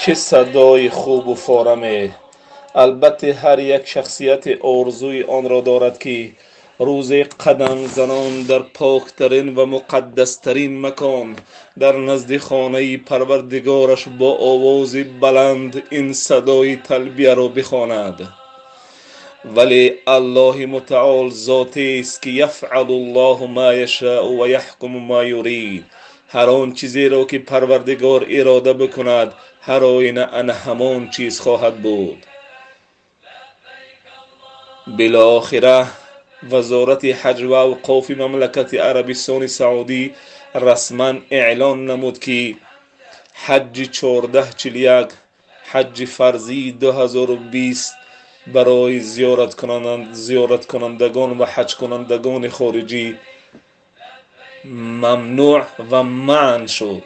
Чӣ садои хубу фораме! Албатта, ҳар як шахсияте орзуи онро дорад, ки рӯзе қадамзанон дар поктарин ва муқаддастарин макон, дар назди хонаи Парвардигораш, бо овози баланд ин садои талбияро бихонад. Вале Аллоҳи мутаол зотест, ки яфъалу ллоҳу ма яшаъу ва яҳкуму ма юрид. Ҳар он чизеро, ки Парвардигор ирода бикунад, ҳар оина ана ҳамон чиз хоҳад буд. Билохира Вазорати ҳаҷ ва авқофи мамлакати Арабистони Саудӣ расман эълон намуд, ки ҳаҷҷи 1441, ҳаҷҷи фарзии 2020, барои зиёраткунандагон ва ҳаҷкунандагони хориҷӣ мамнӯъ ва манъ шуд.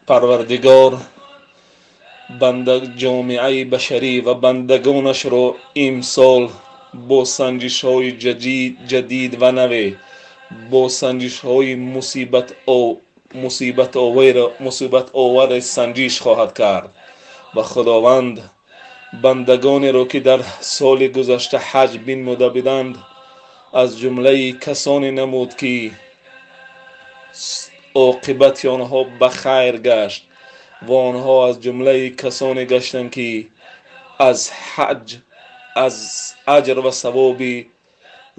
Парвардигор банда ҷомеаи башарӣ ва бандагонашро имсол бо санҷишҳои ҷадид ва наве, бо санҷишҳои мусибатоваре санҷиш хоҳад кард. Ва Худованд бандагонеро, ки дар соли гузашта ҳаҷ бинмуда буданд, аз ҷумлаи касоне намуд, ки оқибати онҳо ба хайр гашт ва онҳо аз ҷумлаи касоне гаштанд, ки аз ҳаҷ, аз аҷр ва савоби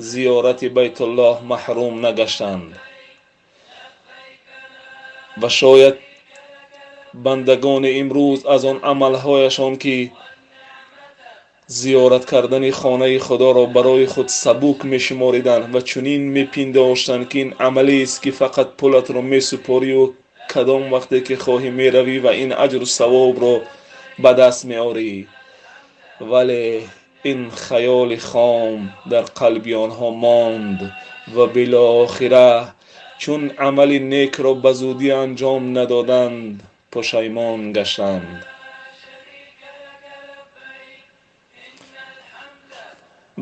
зиёрати Байтуллоҳ маҳрум нагаштанд. Ва шояд бандагони имрӯз аз он амалҳояшон, ки зиёрат кардани хонаи Худоро барои худ сабук мешумориданд ва чунин мепиндоштанд, ки ин амалест, ки фақат пулатро месупорию кадом вақте ки хоҳӣ меравӣ ва ин аҷру савобро ба даст меорӣ, вале ин хаёли хом дар қалби онҳо монд ва билохира, чун амали некро ба зудӣ анҷом надоданд, пушаймон гаштанд.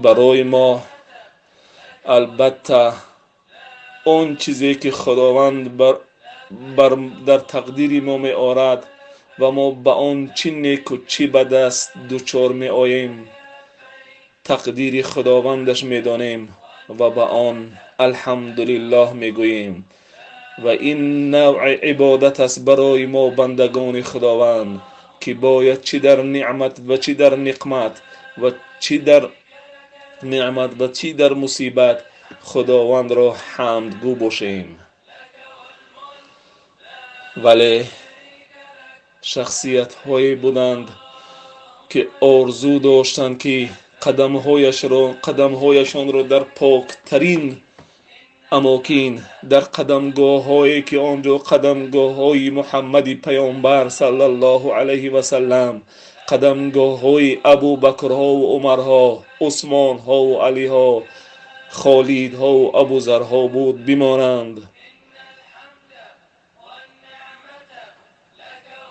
Барои мо, албатта, он чизе, ки Худованд дар тақдири мо меорад ва мо ба он чӣ неку чӣ бад аст дучор меоем, тақдири Худовандаш медонем ва ба он алҳамдулиллоҳ мегӯем. Ва ин навъи ибодат аст барои мо, бандагони Худованд, ки бояд чӣ дар неъмат ва чӣ дар ниқмат ва чӣ дар неъмат ва чӣ дар мусибат Худовандро ҳамдгӯ бошем. Вале шахсиятҳое буданд, ки орзу доштанд, ки қадамҳояшонро дар поктарин амокин, дар қадамгоҳҳое, ки он ҷо қадамгоҳҳои Муҳаммади паёмбар саллаллоҳу алайҳи васаллам, қадамгоҳҳои Абубакрҳову Умарҳо, Усмонҳову Алиҳо, Холидҳову Абузарҳо буд, бимонанд.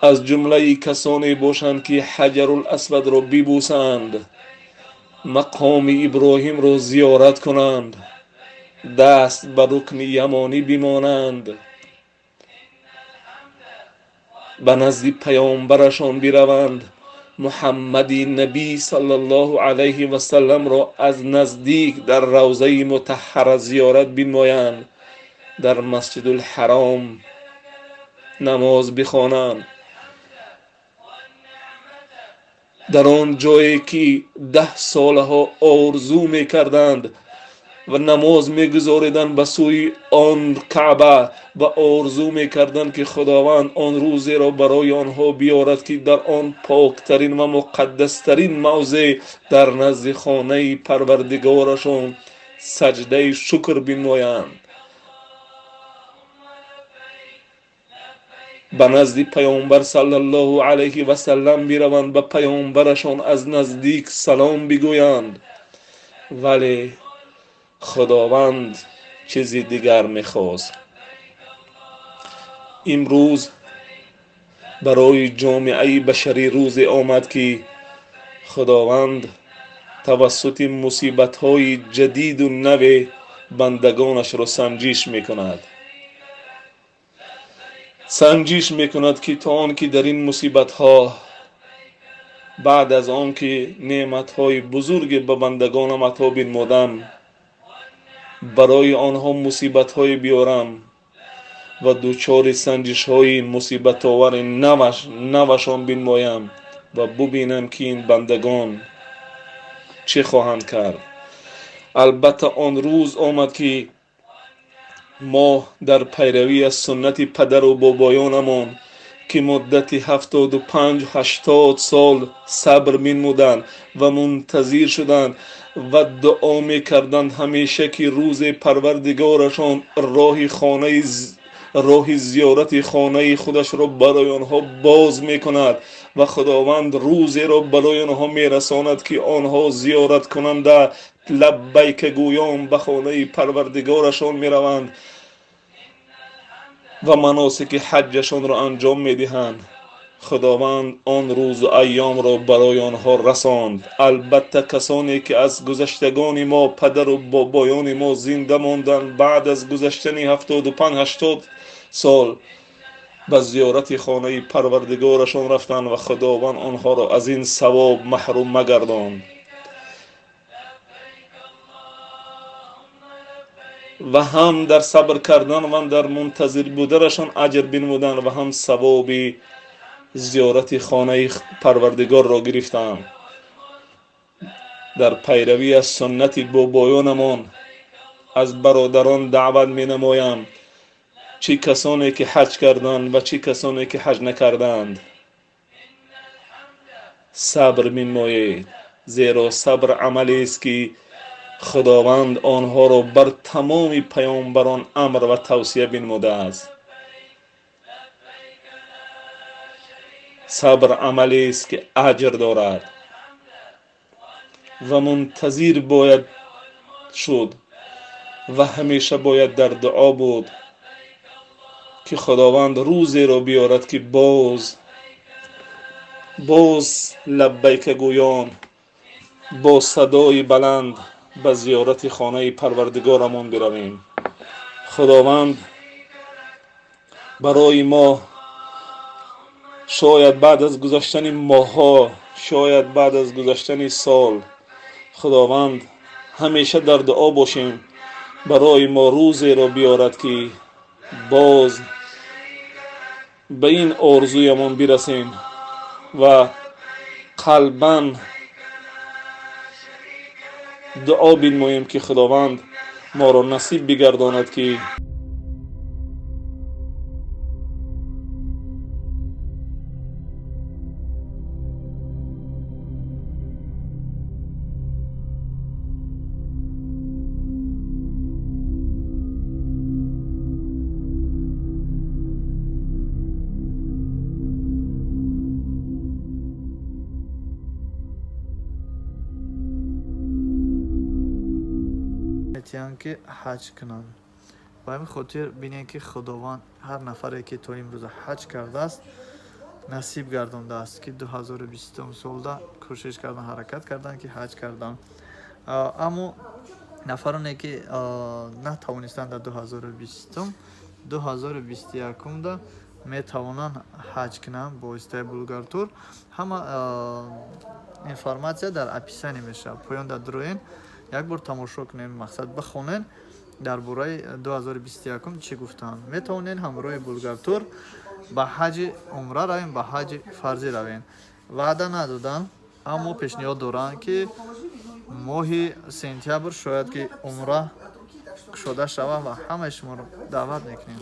Аз ҷумлаи касоне бошанд, ки Ҳаҷарул Асвадро бибӯсанд, мақоми Иброҳимро зиёрат кунанд, даст ба рукни ямонӣ бимонанд, ба назди паёмбарашон бираванд, Муҳаммади набӣ саллаллоҳу алайҳи васалламро аз наздик дар равзаи мутаҳҳара зиёрат бинмоянд, дар Масҷидулҳаром намоз бихонанд, дар он ҷое, ки 10 солаҳо орзу мекарданд ва намоз мегузориданд ба сӯи он Каъба ва орзу мекарданд, ки Худованд он рӯзеро барои онҳо биёрад, ки дар он поктарин ва муқаддастарин мавзеъ дар назди хонаи Парвардигорашон саҷдаи шукр бинмоянд, ба назди паёмбар саллаллоҳу алайҳи васаллам бираванд, ба паёмбарашон аз наздик салом бигӯянд. Вале Худованд чизи дигар мехост. Имрӯз барои ҷомеаи башарӣ рӯзе омад, ки Худованд тавассути мусибатҳои ҷадиду наве бандагонашро санҷиш мекунад. Санҷиш мекунад, ки то он ки дар ин мусибатҳо, баъд аз он ки неъматҳои бузурге ба бандагонам ато бинмодам, барои онҳо мусибатҳое биёрам ва дучори санҷишҳои мусибатовари навашон бинмоям ва бубинам, ки ин бандагон чӣ хоҳанд кард. Албатта, он рӯз омад, ки мо дар пайравӣ аз суннати падару бобоёнамон, ки муддати 75-80 сол сабр минмуданд ва мунтазир шуданд ва дуо мекарданд ҳамеша, ки рӯзе Парвардигорашон роҳи зиёрати хонаи худашро барои онҳо боз мекунад ва Худованд рӯзеро барои онҳо мерасонад, ки онҳо зиёраткунанда, лаббайкагӯён ба хонаи Парвардигорашон мераванд ва маносики ҳаҷҷашонро анҷом медиҳанд. Худованд он рӯзу айёмро барои онҳо расонд. Албатта, касоне ки аз гузаштагони мо, падару бобоёни мо зинда монданд, баъд аз гузаштани 75-80 сол ба зиёрати хонаи Парвардигорашон рафтанд ва Худованд онҳоро аз ин савоб маҳрум магардонд. Ва ҳам дар сабр кардан ва дар мунтазир буданашон аҷр бинмуданд ва ҳам савоби зиёрати хонаи Парвардигорро гирифтанд. Дар пайравӣ аз суннати бобоёнамон аз бародарон даъват менамоям, чӣ касоне ки ҳаҷ карданд ва чӣ касоне ки ҳаҷ накарданд, сабр минмоед, зеро сабр амалест, ки Худованд онҳоро бар тамоми паёмбарон амр ва тавсия бинмудааст. Сабр амалест, ки аҷр дорад ва мунтазир бояд шуд ва ҳамеша бояд дар дуо буд, ки Худованд рӯзеро биёрад, ки боз лаббайкагӯён бо садои баланд ба зиёрати хонаи Парвардигорамон биравем. Худованд барои мо шояд баъд аз гузаштани моҳҳо, шояд баъд аз гузаштани сол, Худованд, ҳамеша дар дуо бошем, барои мо рӯзеро биёрад, ки боз ба ин орзуямон бирасем ва қалбан дуо бинмоем, ки Худованд моро насиб бигардонад, ки метиҳанд, ки ҳаҷ кунанд. Ба ҳамин хотир бинед, ки Худованд ҳар нафаре, ки то имрӯза ҳаҷ кардааст, насиб гардондааст, ки 2020 солда кӯшиш кардан, ҳаракат карданд, ки ҳаҷ карданд. Аммо нафароне, ки натавонистанд дар 2020, 2021-да метавонанд ҳаҷ кунанд бо воситаи Булгартур. Ҳама информация дар описание мешавад. Поён дар дуроен, як бор тамошо кунем, мақсад, бихонен, дар бораи 2021 чӣ гуфтанд. Метавонед ҳамроҳи Булгартур ба ҳаҷи умра равем, ба ҳаҷи фарзӣ равем. Ваъда надоданд, аммо пешниҳод доранд, ки моҳи сентябр шояд, ки умра кушода шавад ва ҳамаи шуморо даъват мекунем.